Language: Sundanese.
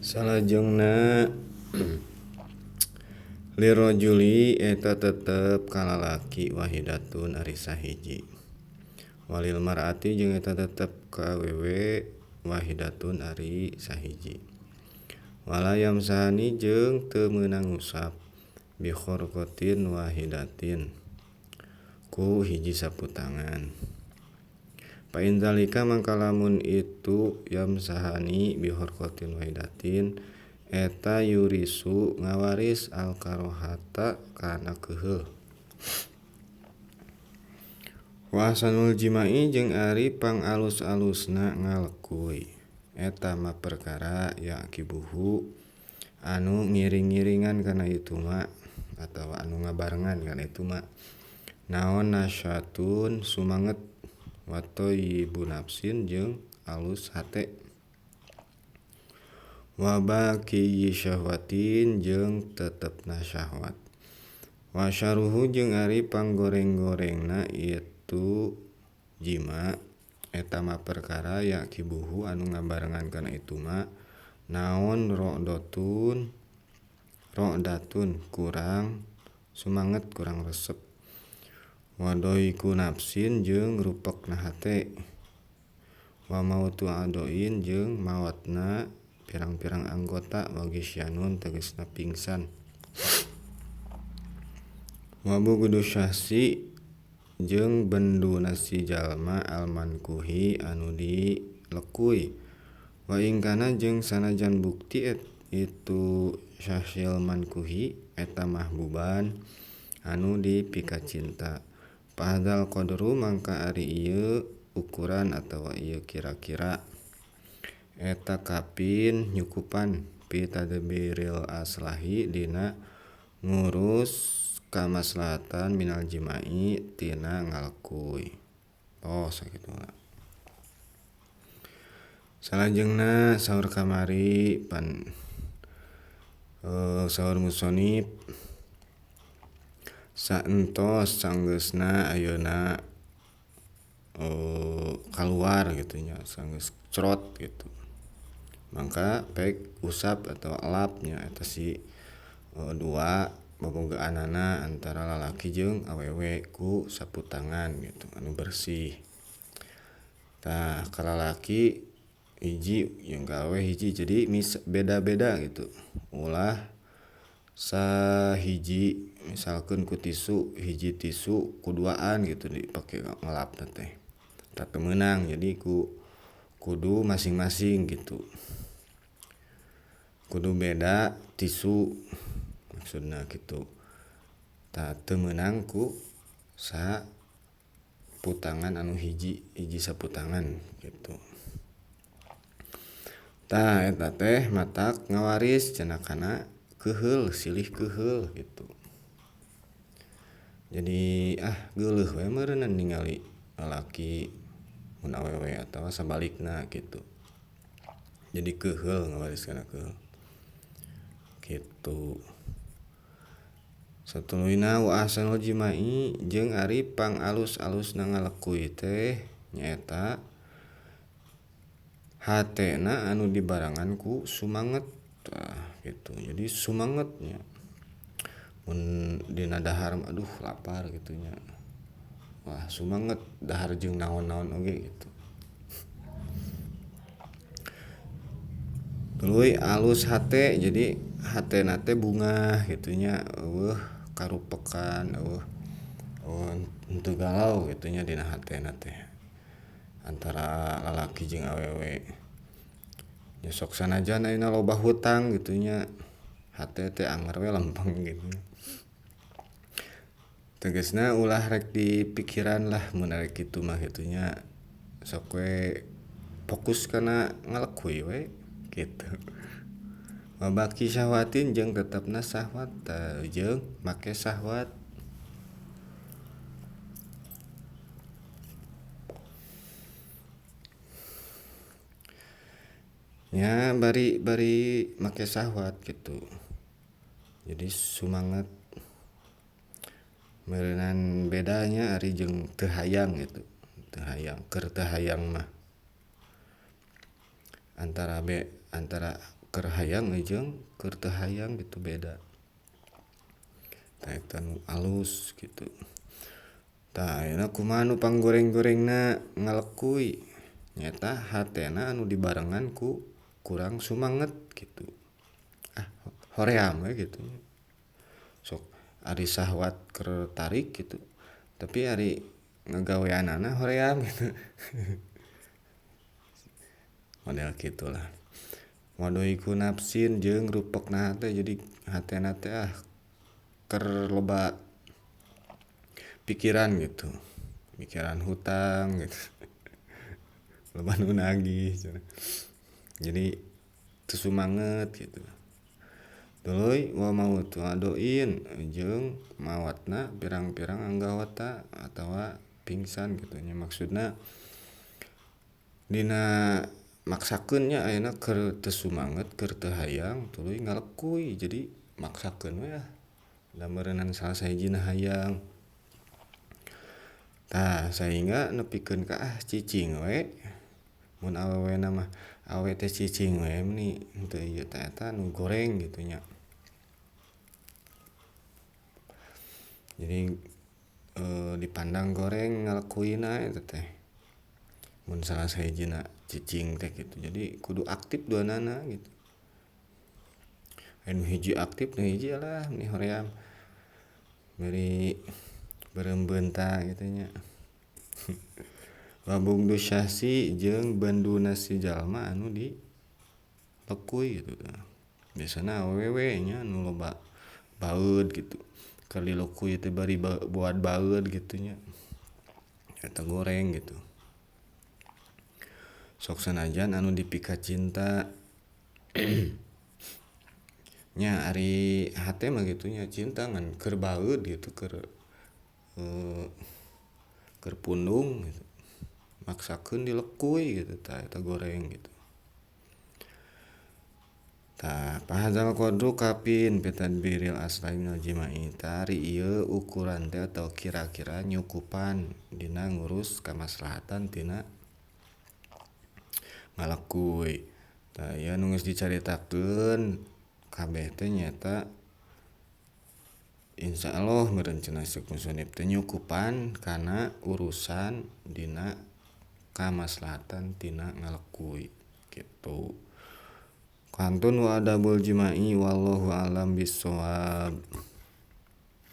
Salajengna lirajuli eta tetep ka lalaki wahidatun ari sahiji, walil mar'ati jeung eta tetep ka awewe wahidatun ari sahiji. Wala yamsahani jeung teu meunang ngusap bi khorqatin wahidatin ku hiji sapu tangan. Fa in zalika mangka lamun itu yamsahani bi khorqatin wahidatin eta yurisu ngawaris al-karohata kana keuheul. Wa ahsanul jima'i jeung ari pangalus-alusna ngalekuy eta mah perkara yaqibuhu anu ngiring-ngiringan kana itu mah atawa anu ngabarengan kana itu mah naon nasyatun sumanget wa thayyibu nafsin jeung alus hate wa baqi syahwatin jeung tetepna syahwat wa syaruhu jeung ari panggoreng-gorengna itu jima eta mah perkara yaqibuhu anu ngabarengan kana itu mah naon ro'datun kurang sumanget kurang resep wa dhaiku nafsin jeung rupekna hate wa mautu adoin jeung maotna pirang-pirang anggota wa gisyanun tegasna pingsan wa bughdu syahsi jeung benduna si jalma almankuhi anu dilekuy wa ingkana jeung sanajan bukti itu syahsil mankuhi eta mahbuban anu dipikacinta fahadzal qadru mangka ari ieu ukuran atawa ieu kira-kira eta kapin nyukupan fi tadbiril aslahi dina ngurus kamaslahatan minal jima'i tina ngalekuy. Oh sakituna. Salajengna saur kamari pan saur musonib saentos sanggeusna ayeuna kaluar gitu nya sanggeus crot gitu mangka pek usap atau elapnya eta si dua bobogaanana antara lalaki jeung awewe ku sapu tangan gitu anu bersih. Tah ka lalaki hiji jeung ka awewe hiji jadi beda-beda gitu ulah sahiji misalkeun ku tisu hiji tisu kuduaan gitu dipake ngelapna teh tah teu meunang jadi kudu masing-masing gitu kudu beda tisu maksudna kitu tah teu meunang ku sapu tangan anu hiji hiji sapu tangan gitu. Tah eta teh matak ngawaris cenah kana keuheul silih keuheul gitu. Jadi geuleuh we meureunna ningali lalaki mun awewe atawa sabalikna gitu. Jadi keuheul ngawaris kana keuheul gitu. Satuluyna wa ahsanul jima'i jeung ari pangalus-alusna ngalekuy teh nyaeta hatena anu dibarengan ku sumanget tah gitu. Jadi sumangetnya mun dina dahar aduh lapar gitu nya wah sumanget dahar jeung naon-naon oge gitu. Tuluy alus hate jadi hatena teh bungah gitu nya eueuh karupekan eueuh henteu galau gitu nya dina hatena teh antara lalaki jeung awewe. Nya sok sanajan ayeuna loba hutang gitu nya hate teh anger we lempeng gitu. Tegasna ulah rek dipikiran lah mun arek kitu mah kitu nya sok we fokus kana ngalekuy we gitu. Wabaki syahwatin jeung tetepna syahwat jeung make syahwat. Nya bari bari make syahwat gitu. Jadi sumanget meureunan bedanya ari jeung teu hayang gitu. Teu hayang keur teu hayang mah antara Keur hayang jeung keur teu hayang gitu beda. Tah eta nu alus gitu. Tah ayeuna kumaha nu panggoreng-gorengna ngalekuy nyaeta hatena anu dibarengan ku kurang sumanget gitu. Ah hoream we gitu. Sok ari sahwat keur tarik gitu tapi ari ngagaweanana hoream gitu. Model kitulah. Wadoiku nafsin jeung rupekna hate jadi hatena teh ah keur loba pikiran gitu, pikiran hutang gitu. Loba nu nagih cenah. Jadi teu sumanget gitu. Tuluy wa mautu adoin jeung mawatna pirang-pirang anggota atawa pingsan gitu nya maksudna dina maksakeun nya ayeuna keur teu sumanget keur teu hayang tuluy ngalekuy jadi maksakeun we ah da meureunan salah sahijina hayang. Tah sehingga nepikeun ka ah cicing we mun awewena mah awe teh cicing we meni teu ieu teh eta nu goreng gitu nya. Jadi dipandang goreng ngalekuyna eta teh mun salah sahijina cicing teh gitu. Jadi kudu aktif duanana gitu. Anu hiji aktif nu hiji lah meni hoream bari beureum-beunta gitu nya. Wabung syahsi jeung banduna si jalma anu di lekuy gitu. Biasana awewe nya anu loba baeud gitu. Keur dilekuy teh bari buat baeud gitu nya. Eta goreng gitu. Sok sanajan anu dipika cinta nya ari hate mah gitu nya cinta ngan keur baeud gitu keur keur pundung gitu. Maksakeun dilekuy gitu tah eta goreng gitu. Tah pahadzal qadru kafin bitadbiril aslainil jima'i tari ieu ukuran teh atau kira-kira nyukupan dina ngurus kamaslahatan tina ngalekuy. Tah ieu nu geus dicaritakeun kabeh teh nyaeta insyaallah meureun cenah ceuk musannif teh nyukupan kana urusan dina kamaslahatan tina ngalekuy gitu. Kantun wa adabul jima'i wallahu alam bissawab.